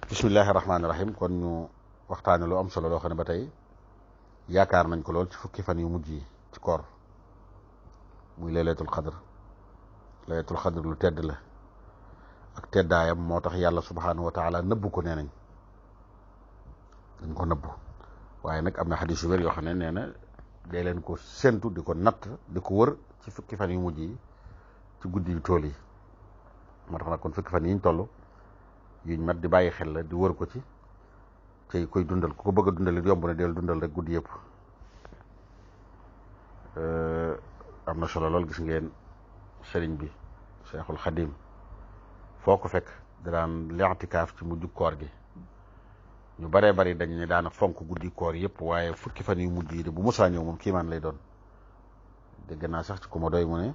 bismillahi rahmaani rahim kon ñu waxtaane lu am solo loo xam ne ba tey yaakaar nañ ko lool ci fukki fan yu mujj yi ci koor muy laylatul xadr lu tedd la ak teddaayam moo tax yàlla subhanahu wa taala nëbbu ko nee nañ dañ ko nëbbu waaye nag am na xadis yu wér yoo xam ne nee na dee leen ko séntu di ko natt di ko wër ci fukki fan yu mujj yi ci guddi yu tool yi moo tax nag kon fukki fan yi ñu toll yuñ mat di bàyyi xel la di wër ko ci tey koy dundal ku ko bëgg a dundal it yomb na del dundal rek guddi yëpp am na solo lool. Gis ngeen sëriñ bi Cheikhul Xadim foo ko fekk daan li'tikaaf ci mujj koor gi ñu baree bari dañ ne daana fonk guddi koor yëpp waaye fukki fan yu mujj yi de bu musaa ñëw moom kiimaan lay doon. dégg naa sax ci ku ma doy mu ne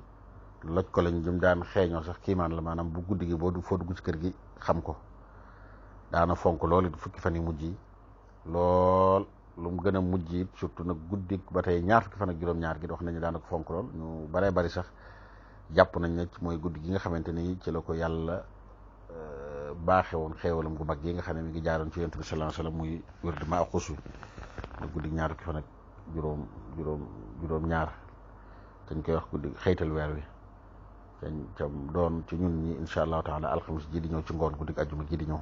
loj ko lañ jëm daan xeeñoo sax kiimaan la, maanaam bu guddi gi foo dugg ci kër gi xam ko. daana fonk lool it fukki fan yu mujj yi lool lu mu gën a mujj it surtout nag guddi ba tey ñaar fukki fan ak juróom-ñaar gi wax nañu daana ko fonk lool. ñu baree bari sax jàpp nañ ne mooy guddi gi nga xamante ni ci la ko yàlla baaxe woon xeewalam gu mag yi nga xam ne mi ngi jaaroon ci yonent bi sallallahu alayhi wasallam muy wérdu maa xusu nag guddi ñaar fukki fan ak juróom-ñaar dañ koy wax guddi xëytal weer wi cam doon ci ñun ñi incha allahu taala alxamis ji di ñëw ci ngoon guddi ajjuma ji di ñëw.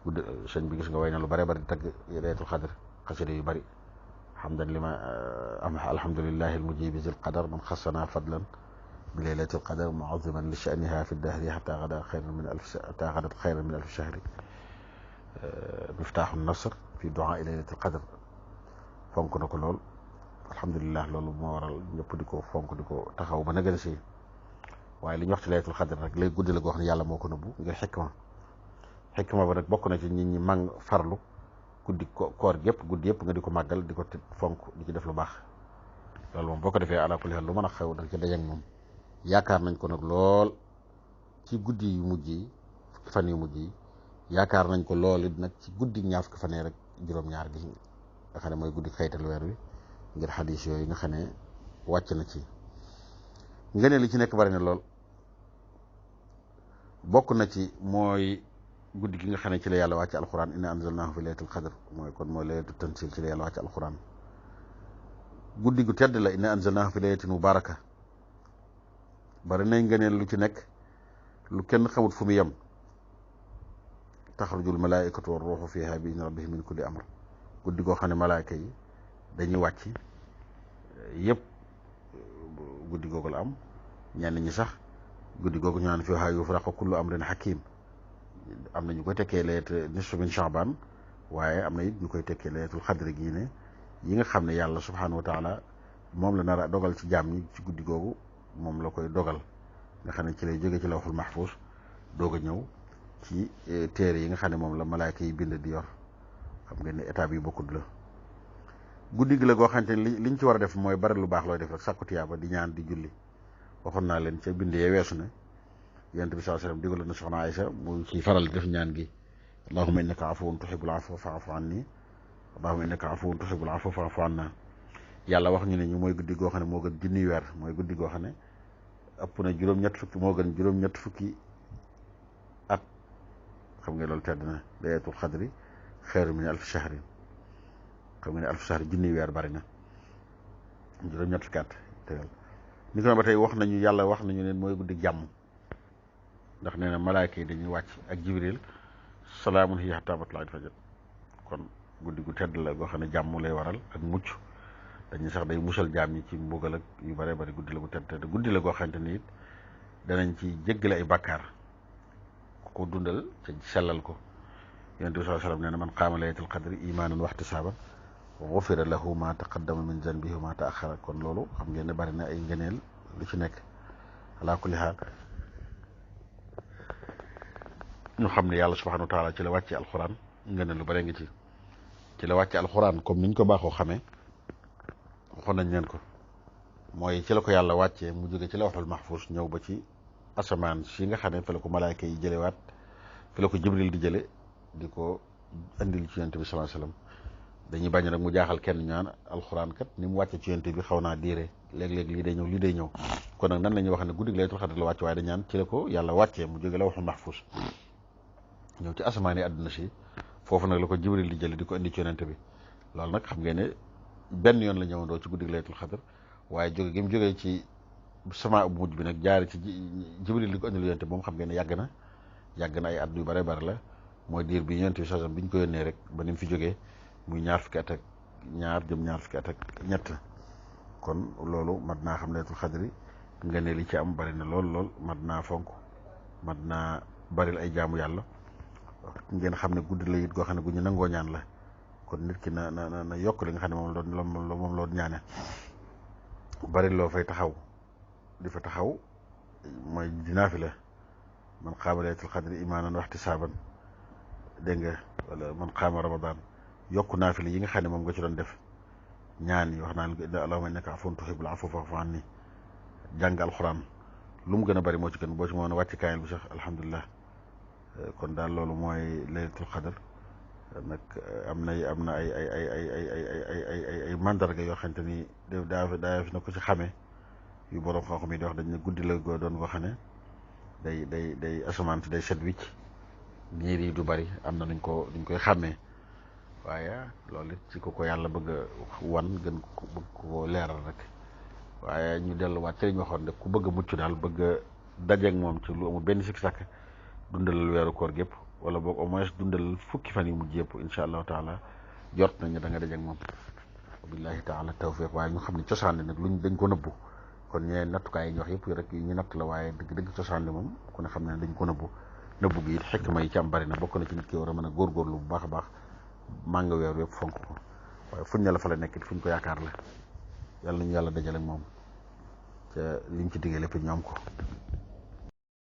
guddi sëñ bi gis nga way na lu bare bari di tagg laylatul xadr xasida yu bari alhamdulillahi almujibi zil qadar man xassana fadlan bi laylatil qadar muaziman li sha'niha fi dahri xata gadat xayran min alfi shahri miftaaxu nasr fi duaa laylatil qadr fonk na ko lool. alhamdulillah loolu moo waral ñëpp di ko fonk di ko taxaw ba na gën a si waaye li ñu wax ci laylatul xadr rek léegi guddi la goo xam ne yàlla moo ko nëbbu ngir xikma ba nag bokk na ci nit ñi farlu guddi koor gépp guddi yëpp nga di ko màggal di ko fonk di ci def lu baax. loolu moom boo ko defee ala kulli haal lu mën a xew da nga ci dajeek moom. yaakaar nañ ko nag lool ci guddi yu mujj yi fukki fan yu mujj yi yaakaar nañ ko lool it nag ci guddi ñaar fukki fan rek juróom-ñaar gi nga xam ne mooy guddi xëytal weer wi ngir xadis yooyu nga xam ne wàcc na ci ngëneel li ci nekk bari na lool. bokk na ci mooy guddi gi nga xam ne ci la yàlla wàcc alquran inna anzalnahu fi laylatul qadr mooy laylatul tansil ci la yàlla wàcc alquran. guddi gu tedd la inna anzalnahu fi laylatin mubaraka bari nay ngëneel lu ci nekk lu kenn xamut fu mu yem. taxrujul malaikatu war ruuxu fiha bi idni rabbihim min kulli amr guddi goo xam ne malaayka yi dañuy wàcc yëpp guddi googu la am. ñenn ñi sax guddi googu ñu naan fiihaa yufraqu kullu amrin hakim am na ñu koy tekkee laylatul nisfu min Sha'ban waaye am na it ñu koy tekkee laylatul xadri gii ne yi nga xam ne yàlla subhanahu wa taala moom la nar a dogal ci jaam ñi ci guddi googu moom la koy dogal nga xam ne ci lay jóge ci lawhul mahfuz doog a ñëw ci téere yi nga xam ne moom la malaayka yi bind di yor. xam ngeen ne état bi bokkut la. guddi gi la goo xamante ne liñ ci war a def mooy bari lu baax looy def rek sàkku tiyaaba di ñaan di julli. waxoon naa leen ca bind yee weesu ne yonent bi sallallahu alayhi wasallam digaloon na soxna Aysa mu ci faral di def ñaan gi allahumma innaka afuwwun tuhibbul afwa fa'fu anni allahumma innaka afuwwun tuhibbul afwa fa'fu anna. yàlla wax ñu ne ñu mooy guddi goo xam ne moo gën junniy weer mooy guddi goo xam ne ëpp na juróom-ñett fukki moo gën juróom-ñett fukki at. xam nga loolu tedd na laylatul xadri xayrun min alfi shahrin xam nga ne alfi shahri junniy weer bari na juróom-ñett fukki at tegal ni ko ba tey wax nañu yàlla wax nañu ne mooy guddi jàmm ndax nee na malaayka yi dañuy wàcc ak jibril salaamun hiya hattaa matla'il fajr. kon guddi gu tedd la goo xam ne jàmm lay waral ak mucc dañuy sax day musal jaam ñi ci mbugal ak yu bare bari guddi la gu tedd guddi la goo xamante ni it danañ ci jéggale ay bàkkaar ku ko dundal ca sellal ko. yonent bi sallallahu alayhi wasallam nee na man qaama laylatal qadri imaanan wa ihtisaaban ghufira lahu ma taqaddama min zanbihi wa ma ta'akhkhara. kon loolu xam ngeen ne bari na ay ngëneel lu ci nekk. ala kulli haal ñu xam ne yàlla subhanahu wa taala ci la wàcce alquran ngëneel lu bare ngi ci la wàcce alquran comme niñ ko baaxoo xamee waxoon nañ leen ko mooy ci la ko yàlla wàccee mu jóge ci lawhul mahfuz ñëw ba ci asamaan si nga xam ne fa la ko malaayka yi jëlewaat fi la ko jibril di jële di ko andil ci yonent bi sallallahu alayhi wasallam. dañuy bañ rek mu jaaxal kenn ñaan alxuraan kat ni mu wàcce ci yonent bi xaw naa diire léeg-léeg lii day ñëw kon nag nan la ñuy wax ne guddi laylatul xadr la wàcc waaye dañ ñaan ci la ko yàlla wàccee mu jóge lawhul mahfuz ñëw ci asamaan yi àdduna si foofu nag la ko Jibril di jële di ko indi ci yonente bi loolu nag xam ngeen ne benn yoon la ñëwandoo ci guddi laylatul xadr waaye jóge gi mu jógee ci sama bu mujj bi nag jaari ci Jibril di ko indil yonente moom xam ngeen ne yàgg na ay at yu bare bare la mooy diir bi yonente bi sasam bi ñu ko yónnee rek ba ni mu fi jógee muy ñaar fukki at ak ñaar jëm ñaar fukki at ak ñett kon loolu mat naa xam laylatul xadri nga ne li ci am bari na lool mat naa fonk mat naa baril ay jaamu yàlla ngeen xam ne guddi la it goo xam ne gu ñu nangoo ñaan la kon nit ki na yokk li nga xam ne moom loolu ñaane bari loo fay taxaw di fa taxaw mooy dinaa fi la man qaama laylatul xadri imaanan wa ihtisaaban dégg nga wala man qaama ramadan yokku naa fi la yi nga xam ne moom nga ci doon def ñaan yi wax naa la allahumma innaka afuwwun tuhibbul afwa fa'fu anni jàng alxuraan lu mu gën a bari moo ci gën boo ci mën a wàcc kaayal bi sax alhamdulilah kon daal loolu mooy laylatul xadar nag am na ay mandarga yoo xamante ni daa fi na ko ci xamee yu borom xam-xam yi di wax dañ ne guddi la goo doon goo xam ne day asamaan si day set wicc niir yi du bari am na duñ koy xàmmee waaye loolu it ci ko yàlla bëgg a wan gën ko bëgg ko leeral rek waaye ñu delluwaat ci li ñu waxoon rek ku bëgg a mucc daal bëgg a dajeeg moom ci lu amul benn sikk sàkk dundalal weeru koor gépp wala boog au moins dundalal fukki fan yi mujj yëpp incha allahu taala jort nañ ne da nga dajeeg moom billahi taala tawfiq waaye ñu xam ne cosaan li nag luñ dañ ko nëbbu kon ñee nattukaay yi ñu wax yëpp rek yi ñu natt la waaye dëgg cosaan li moom ku ne xam ne dañ ko nëbbu gi it xikma yi ci am bari na bokk na ci nit ki war a mën a góorgóorlu bu baax a baax maa nga weeru yëpp fonk ko waaye fuñ ne la fa la nekk it fuñ ko yaakaar la yàlla nañu yàlla dajale ak moom ca liñ ci diggee lépp ñu am ko